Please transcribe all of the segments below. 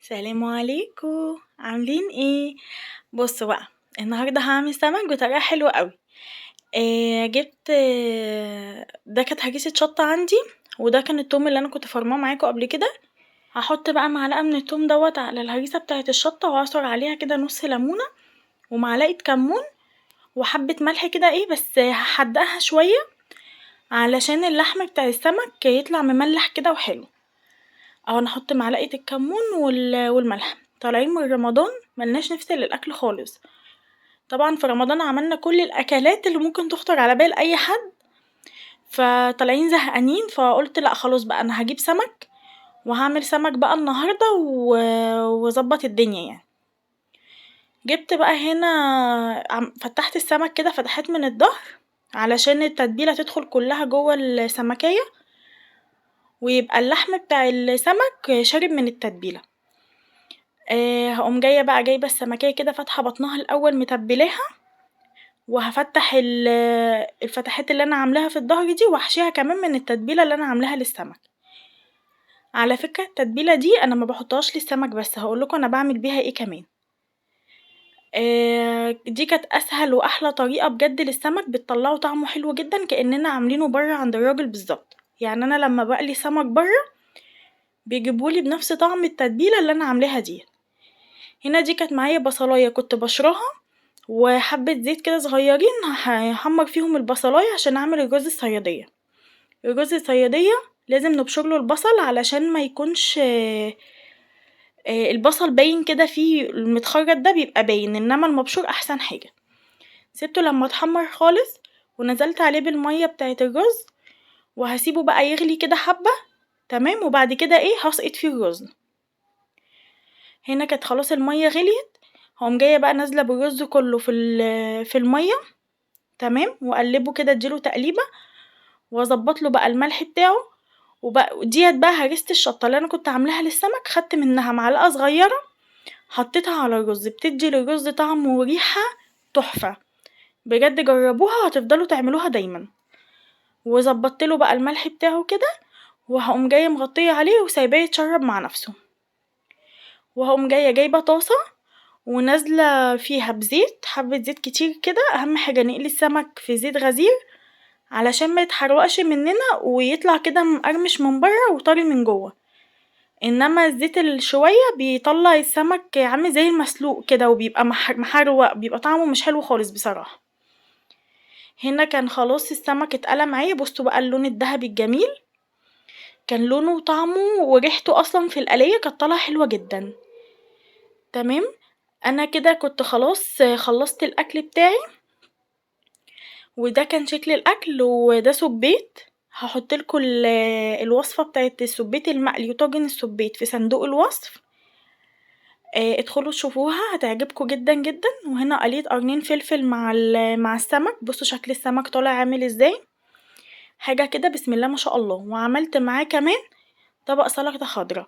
سلام عليكم، عاملين إيه؟ بصوا بقى، النهارده هاعمل سمك بطريقة حلوة أوي. جِبت ده كانت هريسة شطة عندي، وده كان التوم اللي أنا كنت فارماه معاكم قبل كده. هاحط بقى معلقة من التوم دوّة على الهريسة بتاعة الشطة، وأعصر عليها كده نص ليمونة ومعلقة كمون وحبة ملح كده، إيه بس هحدقها شوية علشان اللحم بتاع السمك يطلع مملح كده وحلو. أهو أنا هاحط معلقة الكمون والملح. طالعين من رمضان ملناش نفس للأكل خالص. طبعا في رمضان عملنا كل الأكلات اللي ممكن تخطر على بال أي حد، فطالعين زهقانين، فقلت لأ خلاص بقى أنا هجيب سمك وهعمل سمك بقى النهاردة وأظبط الدنيا يعني. جبت بقى هنا فتحت السمك كده فتحات من الظهر علشان التتبيلة تدخل كلها جوه السمكية، ويبقى اللحم بتاع السمك شارب من التتبيلة. هقوم جاية بقى جايبة السمكية كده فاتحة بطنها الأول متبلاها، وهفتح الفتحات اللي أنا عاملاها في الظهر دي، وأحشيها كمان من التتبيلة اللي أنا عاملاها للسمك. على فكرة التتبيلة دي أنا ما بحطهاش للسمك بس، هقولكوا أنا بعمل بيها إيه كمان. دي كانت أسهل وأحلى طريقة بجد للسمك، بتطلعه طعمه حلو جدا كأننا عاملينه بره عند الراجل بالظبط. أنا لما بقلي سمك بره بيجيبولي بنفس طعم التتبيلة اللي أنا عاملاها دي. هنا دي كانت معايا بصلاية كنت بشرها وحبة زيت كده صغيرين هحمر فيهم البصلاية عشان أعمل الرز الصيادية. الرز الصيادية لازم نبشر له البصل علشان ما يكونش، البصل باين كده فيه المتخرط ده بيبقى باين، إنما المبشور أحسن حاجة. سبته لما اتحمر خالص ونزلت عليه بالمية بتاعت الرز، وهسيبه بقى يغلي كده حبة، تمام. وبعد كده هسقط فيه الرز. هنا كانت خلاص المية غليت، هقوم جاية بقى نازلة بالرز كله في المية، تمام، واقلبه كده اديله تقليبة واظبط له بقى الملح بتاعه. وديت بقى هريسة الشطة اللي انا كنت عاملاها للسمك، خدت منها معلقة صغيرة حطيتها على الرز، بتدي للرز طعم وريحة تحفة بجد، جربوها هتفضلوا تعملوها دايما. وظبطت له بقى الملح بتاعه كده، وهقوم جاية مغطية عليه وسايباه يتشرب مع نفسه. وهقوم جاية جايبة طاسة ونازلة فيها بزيت، حبة زيت كتير كده، أهم حاجة نقلي السمك في زيت غزير علشان ما يتحرقش مننا ويطلع كده مقرمش من بره وطري من جوه. انما الزيت الشوية بيطلع السمك عامل زي المسلوق كده، وبيبقى محروق، بيبقى طعمه مش حلو خالص بصراحة. هنا كان خلاص السمك اتقلى معايا، بصوا بقى اللون الذهبي الجميل، كان لونه وطعمه وريحته اصلا في القلية كانت طالعة حلوة جدا، تمام. انا كده كنت خلاص خلصت الاكل بتاعي، وده كان شكل الاكل. وده سبيت، هحط لكم الوصفه بتاعت السبيت المقلي وطاجن السبيت في صندوق الوصف، ادخلوا شوفوها هتعجبكم جدا جدا. وهنا قليت قرنين فلفل مع السمك، بصوا شكل السمك طالع عامل ازاي، حاجه كده بسم الله ما شاء الله. وعملت معاه كمان طبق سلطه خضراء،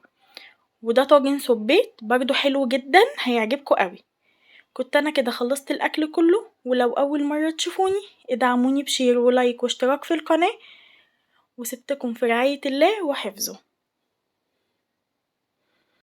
وده طاجن سبيت برضو حلو جدا هيعجبكم قوي. كنت انا كده خلصت الاكل كله، ولو اول مره تشوفوني ادعموني ب share و like واشتراك في القناه، وسبتكم في رعايه الله وحفظه.